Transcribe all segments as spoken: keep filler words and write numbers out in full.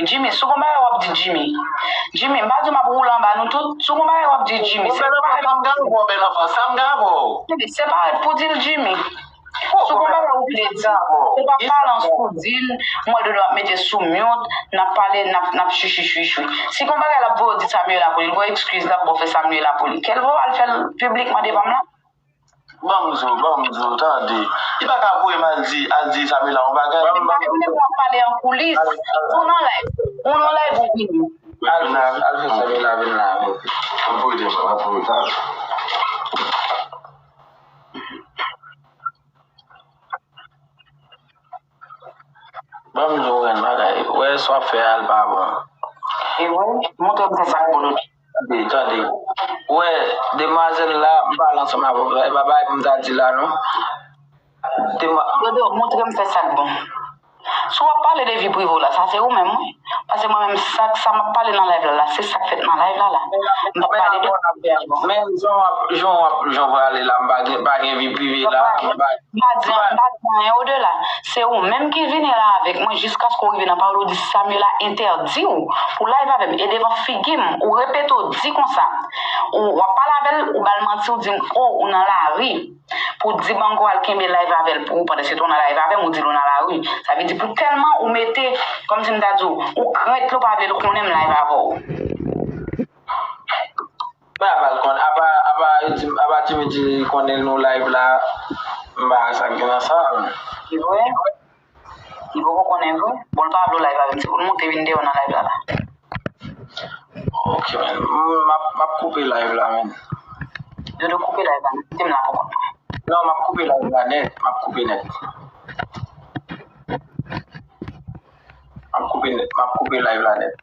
Jimmy, si w gon bagay w ap di Jimmy. Jimmy, m pa di w m ap woule anba nou tout. Si w gon bagay w ap di Jimmy, se parèt. Sa m gen pou w, bèl anfan, sa m gen pou w. Jimmy, se parèt pou w di l, Jimmy. Si w gon bagay w vle di, se pa pale ansanm pou w di l, m wè Dodo ap mete sou mute, n ap pale, n ap, n ap chichi chichi. Si gon bagay l ap voye w di Samuela pou li, l voye ekskiz l ap ba w fè Samuela pou li. Kèlvo al fè l piblikman devan m la. Ban m di w, ban m di w, tande. Li pa ka voye m al di, al di Samuela yon bagay. Li pa vle w ap pale an koulis. Ou nan live. Ou nan live ou vini. Al, al fè Samuela vin la. An pou ede, an pou ede. Ban m di w yon bagay. Wè sa w ap fè a, l pa bon. E vre? Montre m fè sa k bon. Tande, tande. Wè, demwazèl la, m pale ansanm avè w. E pa bagay pou m ta di la, non. Demwa- Dodo, montre m fè sa k bon. Si w ap pale de vi prive w la, sa se ou menm, wi. Paske mwen menm, sa, sa m ap pale nan live la, la, se sa k fèt nan live la, la. M p ap pale de vi prive a, bon. Men jan w ap, jan w ap, jan w pale la, m pa gen, pa gen vi prive la, m pa M pa di, m pa di anyen odela. Se ou menm ki vini la avèk mwen jiskaske w rive nan pawòl ou di Samuela entèdi w pou live avè m. E devan figi m, ou repete w di konsa. Ou, w ap pale avè l, ou ba l manti, ou di m, o, ou nan lari. Pou w di Bango al kenbe live avè l pou ou, pandan se tan w nan live avè m, ou di l ou nan lari. Sa vle di pou tèlman ou mete, kòmsi m ta di w, ou krent l, ou pa vle l konnen m live avè w. Men apa l konn, apa, apa, apa Jimmy di li konnen nou live la, m pa wè sa k gen nan sa, men. Li vre? Li poko konnen vre? Bon, l pa vle w live avè m, se pou l monte vin deyò nan live la, la. Ok, men. M, m ap, m ap koupe live la, men. Dodo, koupe live la, men. Kite m la pou kont mwen. Non, m ap koupe live la nèt, m ap koupe nèt. M ap koupe nèt, m ap koupe live la nèt.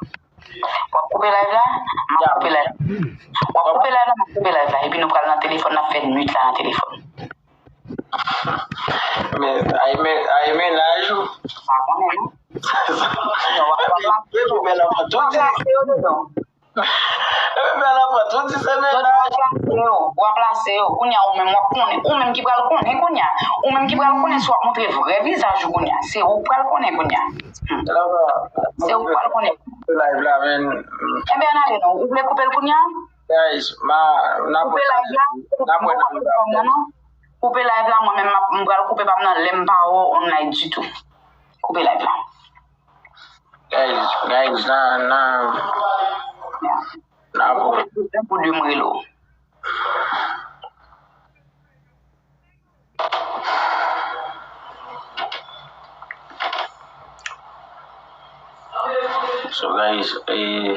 W ap koupe live la? M ap koupe live. W ap koupe live la, m ap koupe live la. Epi nou pral nan telefòn, n ap fè nwit la nan telefòn. Men, ay men, ay mennaj ou. Pa konnen, non. Non, w ap, w ap plase yo. W ap plase yo dedan. Epi bèl anfan, tout di se mennaj. W ap plase yo, w ap plase yo. Kounye a, ou menm, w ap konnen. Ou menm ki pral konnen kounye a. Ou menm ki pral konnen si w ap montre vrè vizaj ou kounye a. Se ou k pral konnen kounye a. Hmm. Se ou k pral konnen. Live la, men. Enben, ann ale non. Ou vle koupe l kounye a? Guys, ma, n ap wè nan, n ap wè nan. Koupe live la, mwen menm, m ap, m pral koupe pa m nan lè m pa wè w online ditou. Koupe live la. Guys, guys, nan, nan, nan pou de m rele w. So, guys, eh,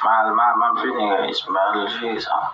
mal, mal, mal vini, guys, mal vini sa.